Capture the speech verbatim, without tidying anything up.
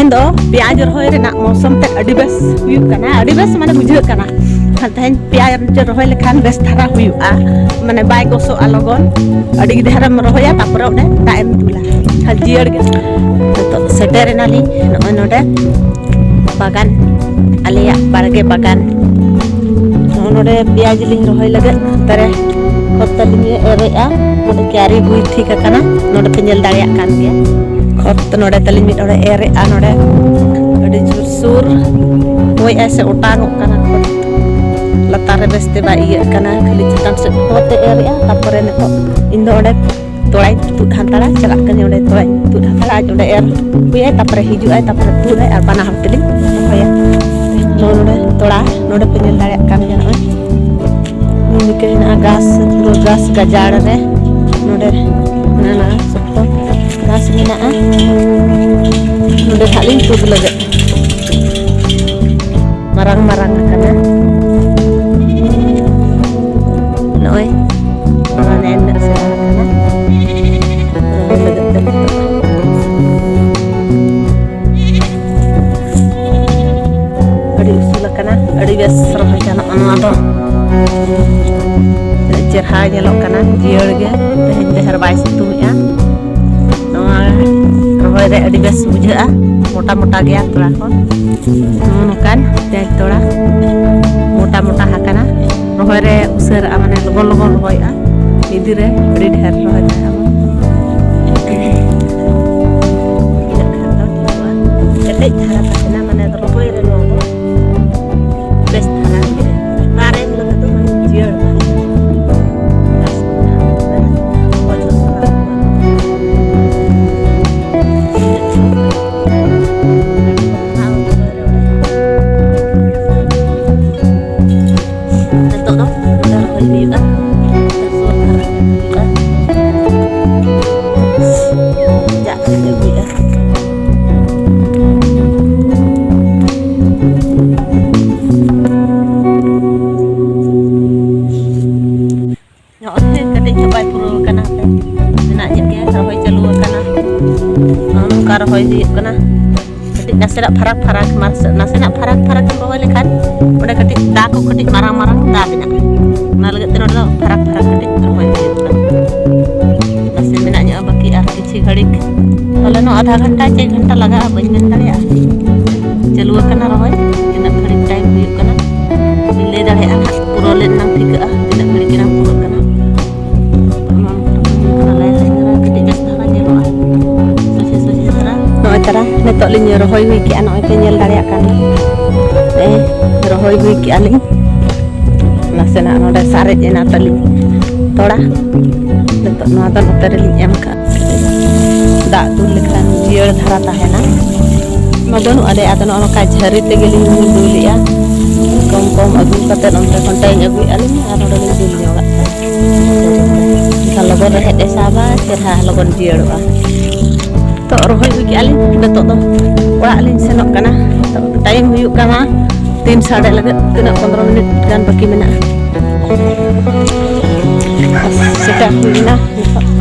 ᱤᱧ ᱫᱚ ᱯᱮᱸᱭᱟᱡᱽ ᱨᱚᱦᱚᱭ ᱨᱮᱱᱟᱜ ᱢᱳᱥᱚᱢ ᱛᱮ ᱟᱹᱰᱤ ᱵᱮᱥ ᱦᱩᱭᱩᱜ ᱠᱟᱱᱟ, ᱟᱹᱰᱤ ᱵᱮᱥ ᱢᱟᱱᱮ ᱵᱩᱡᱷᱟᱹᱜ ᱠᱟᱱᱟ᱾ ᱛᱮᱦᱮᱧ ᱯᱮᱸᱭᱟᱡᱽ ᱨᱚᱦᱚᱭ ᱞᱮᱠᱷᱟᱱ ᱵᱮᱥ ᱫᱷᱟᱨᱟ ᱦᱩᱭᱩᱜᱼᱟ, ᱢᱟᱱᱮ ᱵᱟᱭ ᱜᱚᱥᱚᱜᱼᱟ ᱞᱚᱜᱚᱱ, ᱟᱹᱰᱤ ᱰᱷᱮᱨᱮᱢ ᱨᱚᱦᱚᱭᱟ, ᱛᱟᱯᱚᱨᱮ ᱚᱸᱰᱮ ᱫᱟᱜ ᱮᱢ ᱫᱩᱞᱟ, ᱠᱷᱟᱹᱞᱤ ᱡᱤᱭᱟᱹᱲ ᱜᱮ᱾ ᱱᱤᱛᱚᱜ ᱥᱮᱴᱮᱨ ᱮᱱᱟᱞᱤᱧ ᱱᱚᱜᱼᱚᱭ ᱱᱚᱰᱮ ᱵᱟᱜᱟᱱ, ᱟᱞᱮᱭᱟᱜ ᱵᱟᱲᱜᱮ ᱵᱟᱜᱟᱱ᱾ ᱱᱚᱜᱼᱚ ᱱᱚᱰᱮ ᱯᱮᱸᱭᱟᱡᱽ ᱞᱤᱧ ᱨᱚᱦᱚᱭ ᱞᱟᱹᱜᱤᱫ, ᱱᱚᱛᱮ ᱨᱮ ᱠᱷᱚᱛ ᱛᱟᱹᱞᱤᱧ ᱮᱨᱮᱜᱼᱟ, ᱱᱚᱰᱮ ᱠᱤᱭᱟᱨᱤ ᱦᱩᱭ ᱴᱷᱤᱠ ᱟᱠᱟᱱᱟ, ᱱᱚᱰᱮ ᱯᱮ ᱧᱮᱞ ᱫᱟᱲᱮᱭᱟᱜ ᱠᱟᱱ ᱜᱮᱭᱟ᱾ ᱠᱷᱚᱛ ᱱᱚᱰᱮ ᱛᱟᱹᱞᱤᱧ ᱢᱤᱫ ᱦᱚᱲᱮ ᱮᱨᱮᱜᱼᱟ, ᱱᱚᱰᱮ ᱟᱹᱰᱤ ᱡᱳᱨᱥᱳᱨ ᱦᱚᱭᱮᱜᱼᱟᱭ ᱥᱮ ᱚᱴᱟᱝᱚᱜ ᱠᱟᱱᱟ ᱠᱷᱚᱛ, ᱞᱟᱛᱟᱨ ᱨᱮ ᱵᱮᱥᱛᱮ ᱵᱟᱭ ᱤᱭᱟᱹᱜ ᱠᱟᱱᱟ, ᱠᱷᱟᱹᱞᱤ ᱪᱮᱛᱟᱱ ᱥᱮᱫ ᱠᱷᱚᱛ ᱮ ᱮᱨᱮᱜᱼᱟ᱾ ᱛᱟᱨᱯᱚᱨᱮ ᱱᱤᱛᱚᱜ ᱤᱧ ᱫᱚ ᱚᱸᱰᱮ ᱛᱚᱲᱟᱧ ᱛᱩᱫ ᱦᱟᱛᱟᱲᱟ, ᱪᱟᱞᱟᱜ ᱠᱟᱹᱱᱟᱹᱧ ᱚᱸᱰᱮ ᱛᱚᱲᱟᱧ ᱛᱩᱫ ᱦᱟᱛᱟᱲᱟ, ᱟᱡ ᱚᱸᱰᱮ ᱮᱨ ᱦᱩᱭᱟᱭ, ᱛᱟᱨᱯᱚᱨᱮ ᱦᱤᱡᱩᱜ ᱟᱭ, ᱛᱟᱨᱯᱚᱨᱮ ᱛᱩᱫᱟᱭ ᱟᱨ ᱵᱟᱱᱟ ᱦᱚᱲ ᱛᱮᱞᱤᱧ ᱨᱚᱦᱚᱭᱟ᱾ ᱱᱚᱜᱼᱚ ᱱᱚᱰᱮ ᱛᱚᱲᱟ, ᱱᱚᱰᱮ ᱯᱮ ᱧᱮᱞ ᱫᱟᱲᱮᱭᱟᱜ ᱠᱟᱱ ᱜᱮᱭᱟ, ᱱᱚᱜᱼᱚᱭ ᱱᱤᱝᱠᱟᱹ ᱦᱮᱱᱟᱜᱼᱟ ᱜᱷᱟᱥ, ᱯᱩᱨᱟᱹ ᱜᱷᱟᱥ ᱜᱟᱡᱟᱲ ᱨᱮ ᱱᱚᱰᱮ ᱱᱟᱱᱟ ᱥᱚᱠᱛᱚ ᱜᱷᱟᱥ ᱢᱮᱱᱟᱜᱼᱟ᱾ ᱱᱚᱰᱮ ᱱᱟᱦᱟᱜ ᱞᱤᱧ ᱛᱩᱫ ᱞᱟᱹᱜᱤᱫ᱾ ᱢᱟᱨᱟᱝ ᱢᱟᱨᱟᱝ ᱟᱠᱟᱱᱟ᱾ ᱱᱚᱜᱼᱚᱭ ᱱᱚᱣᱟ ᱱᱮᱜᱼᱮ ᱱᱤᱱᱟᱹᱜ ᱥᱮᱬᱟ ᱟᱠᱟᱱᱟ᱾ ᱨᱚᱦᱚᱭ ᱞᱟᱹᱜᱤᱫ ᱛᱮ ᱱᱤᱛᱚᱜ ᱟᱹᱰᱤ ᱩᱥᱩᱞ ᱟᱠᱟᱱᱟ, ᱟᱹᱰᱤ ᱵᱮᱥ ᱨᱚᱦᱚᱭ ᱜᱟᱱᱚᱜᱼᱟ ᱱᱚᱣᱟ ᱫᱚ᱾ ᱟᱹᱰᱤ ᱪᱮᱨᱦᱟ ᱧᱮᱞᱚᱜ ᱠᱟᱱᱟ, ᱡᱤᱭᱟᱹᱲ ᱜᱮ, ᱛᱮᱦᱮᱧ ᱰᱷᱮᱨ ᱵᱟᱭ ᱥᱤᱛᱩᱝ ᱮᱜᱼᱟ᱾ ᱱᱚᱣᱟ ᱨᱚᱦᱚᱭ ᱨᱮ ᱟᱹᱰᱤ ᱵᱮᱥ ᱵᱩᱡᱷᱟᱹᱜᱼᱟ, ᱢᱚᱴᱟ ᱢᱚᱴᱟ ᱜᱮᱭᱟ ᱛᱷᱚᱲᱟ ᱠᱚ᱾ ᱱᱚᱜᱼᱚ ᱱᱚᱝᱠᱟᱱ ᱯᱮᱸᱭᱟᱡᱽ ᱛᱚᱲᱟ ᱢᱚᱴᱟ ᱢᱚᱴᱟ ᱟᱠᱟᱱᱟ, ᱨᱚᱦᱚᱭ ᱨᱮ ᱩᱥᱟᱹᱨᱟᱜᱼᱟ, ᱢᱟᱱᱮ ᱞᱚᱜᱚᱱ ᱞᱚᱜᱚᱱ ᱨᱚᱦᱚᱭᱚᱜᱼᱟ, ᱢᱤᱫ ᱫᱤᱱ ᱨᱮ ᱟᱹᱰᱤ ᱰᱷᱮᱨ ᱨᱚᱦᱚᱭ ᱫᱟᱲᱮᱭᱟᱜᱼᱟ ᱵᱚᱱ᱾ ᱤᱱᱟᱹᱜ ᱠᱷᱟᱱ ᱫᱚ ᱴᱷᱤᱠᱚᱜᱼᱟ, ᱠᱮᱴᱮᱡ ᱫᱷᱟᱨᱟ ᱛᱟᱦᱮᱱᱟ, ᱢᱟᱱᱮ ᱨᱚᱦᱚᱭ ᱨᱮ ᱱᱚᱣᱟ ᱫᱚ ᱵᱮᱥ ᱫᱷᱟᱨᱟ ᱜᱮ ᱫᱟᱨᱮ ᱞᱟᱹᱜᱤᱫ ᱫᱚ ᱢᱟᱱᱮ ᱡᱤᱭᱟᱹᱲ ᱫᱟᱨᱮ᱾ ᱱᱤᱛᱚᱜ ᱫᱚ ᱨᱚᱦᱚᱭ ᱦᱩᱭᱩᱜᱼᱟ᱾ ᱡᱟᱜ ᱠᱟᱛᱮ ᱦᱩᱭᱩᱜᱼᱟ᱾ ᱱᱚᱜᱼᱚᱭ ᱠᱟᱹᱴᱤᱡ ᱦᱚᱸ ᱵᱟᱭ ᱯᱩᱨᱟᱹᱣ ᱟᱠᱟᱱᱟ, ᱦᱟᱯᱮ ᱢᱮᱱᱟᱜ ᱧᱚᱜ ᱜᱮᱭᱟ, ᱨᱚᱦᱚᱭ ᱪᱟᱹᱞᱩ ᱟᱠᱟᱱᱟ᱾ ᱱᱚᱜᱼᱚ ᱱᱚᱝᱠᱟ ᱨᱚᱦᱚᱭ ᱦᱩᱭᱩᱜ ᱠᱟᱱᱟ᱾ ᱱᱟᱥᱮᱱᱟᱜ ᱯᱷᱟᱨᱟᱠ ᱯᱷᱟᱨᱟᱠ ᱢᱟᱨᱥ-, ᱱᱟᱥᱮᱱᱟᱜ ᱯᱷᱟᱨᱟᱠ ᱯᱷᱟᱨᱟᱠ ᱮᱢ ᱨᱚᱦᱚᱭ ᱞᱮᱠᱷᱟᱱ ᱚᱸᱰᱮ ᱠᱟᱹᱴᱤᱡ ᱫᱟ ᱠᱚ ᱠᱟᱹᱴᱤᱡ ᱢᱟᱨᱟᱝ ᱢᱟᱨᱟᱝ ᱫᱟ ᱢᱮᱱᱟᱜᱼᱟ᱾ ᱚᱱᱟ ᱞᱟᱹᱜᱤᱫ ᱛᱮ ᱱᱚᱰᱮ ᱫᱚ ᱯᱷᱟᱨᱟᱠ ᱯᱷᱟᱨᱟᱠ ᱠᱟᱹᱴᱤᱡ ᱨᱚᱦᱚᱭ ᱦᱩᱭᱩᱜ ᱠᱟᱱᱟ᱾ ᱱᱟᱥᱮ ᱢᱮᱱᱟᱜ ᱧᱚᱜᱼᱟ ᱵᱟᱹᱠᱤ ᱟᱨ ᱠᱤᱪᱷᱤ ᱜᱷᱟᱹᱲᱤᱡ, ᱯᱟᱞᱮᱱᱚᱜ ᱟᱫᱷᱟ ᱜᱷᱚᱱᱴᱟ ᱪᱮᱫ ᱜᱷᱚᱱᱴᱟ ᱞᱟᱜᱟᱜᱼᱟ ᱵᱟᱹᱧ ᱢᱮᱱ ᱫᱟᱲᱮᱭᱟᱜᱼᱟ᱾ ᱪᱟᱹᱞᱩ ᱟᱠᱟᱱᱟ ᱨᱚᱦᱚᱭ, ᱛᱤᱱᱟᱹᱜ ᱜᱷᱟᱹᱲᱤᱡ ᱴᱟᱭᱤᱢ ᱦᱩᱭᱩᱜ ᱠᱟᱱᱟ ᱵᱟᱹᱧ ᱞᱟᱹᱭ ᱫᱟᱲᱮᱭᱟᱜᱼᱟ ᱱᱟᱦᱟᱜ᱾ ᱯᱩᱨᱟᱹᱣ ᱞᱮᱱ ᱮᱱᱟᱝ ᱴᱷᱤᱠᱟᱹᱜᱼᱟ ᱛᱤᱱᱟᱹᱜ ᱜᱷᱟᱹᱲᱤᱡ ᱨᱮᱱᱟᱜ ᱯᱩᱨᱟᱹᱜ ᱠᱟᱱᱟ᱾ ᱱᱚᱜᱼᱚᱭ ᱛᱟᱨᱟ ᱱᱤᱛᱚᱜ ᱞᱤᱧ ᱨᱚᱦᱚᱭ ᱦᱩᱭ ᱠᱮᱜᱼᱟ, ᱱᱚᱜᱼᱚᱭ ᱯᱮ ᱧᱮᱞ ᱫᱟᱲᱮᱭᱟᱜ ᱠᱟᱱ ᱨᱚᱦᱚᱭ ᱦᱩᱭ ᱠᱮᱜᱼᱟ ᱞᱤᱧ᱾ ᱱᱟᱥᱮᱱᱟᱜ ᱱᱚᱰᱮ ᱥᱟᱨᱮᱡ ᱮᱱᱟ ᱛᱟᱹᱞᱤᱧ ᱛᱷᱚᱲᱟ᱾ ᱱᱤᱛᱚᱜ ᱱᱚᱣᱟ ᱫᱚ ᱱᱚᱛᱮ ᱨᱮᱞᱤᱧ ᱮᱢ ᱠᱟᱜᱼᱟ᱾ ᱫᱟᱜ ᱫᱩᱞ ᱞᱮᱠᱷᱟᱱ ᱡᱤᱭᱟᱹᱲ ᱫᱷᱟᱨᱟ ᱛᱟᱦᱮᱱᱟ᱾ ᱢᱟ ᱵᱟᱹᱱᱩᱜ ᱟᱞᱮ, ᱟᱫᱚ ᱱᱚᱜᱼᱚ ᱱᱚᱝᱠᱟ ᱡᱷᱟᱹᱨᱤ ᱛᱮᱜᱮ ᱞᱤᱧ ᱫᱩᱞᱮᱜᱼᱟ᱾ ᱠᱚᱢ ᱠᱚᱢ ᱟᱹᱜᱩ ᱠᱟᱛᱮ ᱚᱱᱛᱮ ᱠᱷᱚᱱ ᱴᱟᱭᱤᱧ ᱟᱹᱜᱩᱭᱮᱫᱼᱟ ᱞᱤᱧ ᱟᱨ ᱱᱚᱰᱮ ᱞᱤᱧ ᱫᱩᱞ ᱧᱚᱜᱟᱜ ᱠᱟᱱᱟ᱾ ᱮᱱᱠᱷᱟᱱ ᱞᱚᱜᱚᱱ ᱨᱮᱦᱮᱫ ᱮ ᱥᱟᱵᱟ, ᱪᱮᱦᱨᱟ ᱞᱚᱜᱚᱱ ᱡᱤᱭᱟᱹᱲᱚᱜᱼᱟ᱾ ᱱᱤᱛᱚᱜ ᱨᱚᱦᱚᱭ ᱦᱩᱭ ᱠᱮᱜᱼᱟ ᱞᱤᱧ, ᱱᱤᱛᱚᱜ ᱫᱚ ᱚᱲᱟᱜ ᱞᱤᱧ ᱥᱮᱱᱚᱜ ᱠᱟᱱᱟ᱾ ᱱᱤᱛᱚᱜ ᱴᱟᱭᱤᱢ ᱦᱩᱭᱩᱜ ᱠᱟᱱᱟ ᱛᱤᱱ ᱥᱟᱰᱮ ᱞᱟᱹᱜᱤᱫ, ᱛᱤᱱᱟᱹᱜ ᱯᱚᱱᱫᱽᱨᱚ ᱢᱤᱱᱤᱴ ᱜᱟᱱ ᱵᱟᱹᱠᱤ ᱢᱮᱱᱟᱜᱼᱟ᱾ ᱥᱮᱴᱮᱨ ᱦᱩᱭ ᱮᱱᱟ ᱱᱤᱛᱚᱜ᱾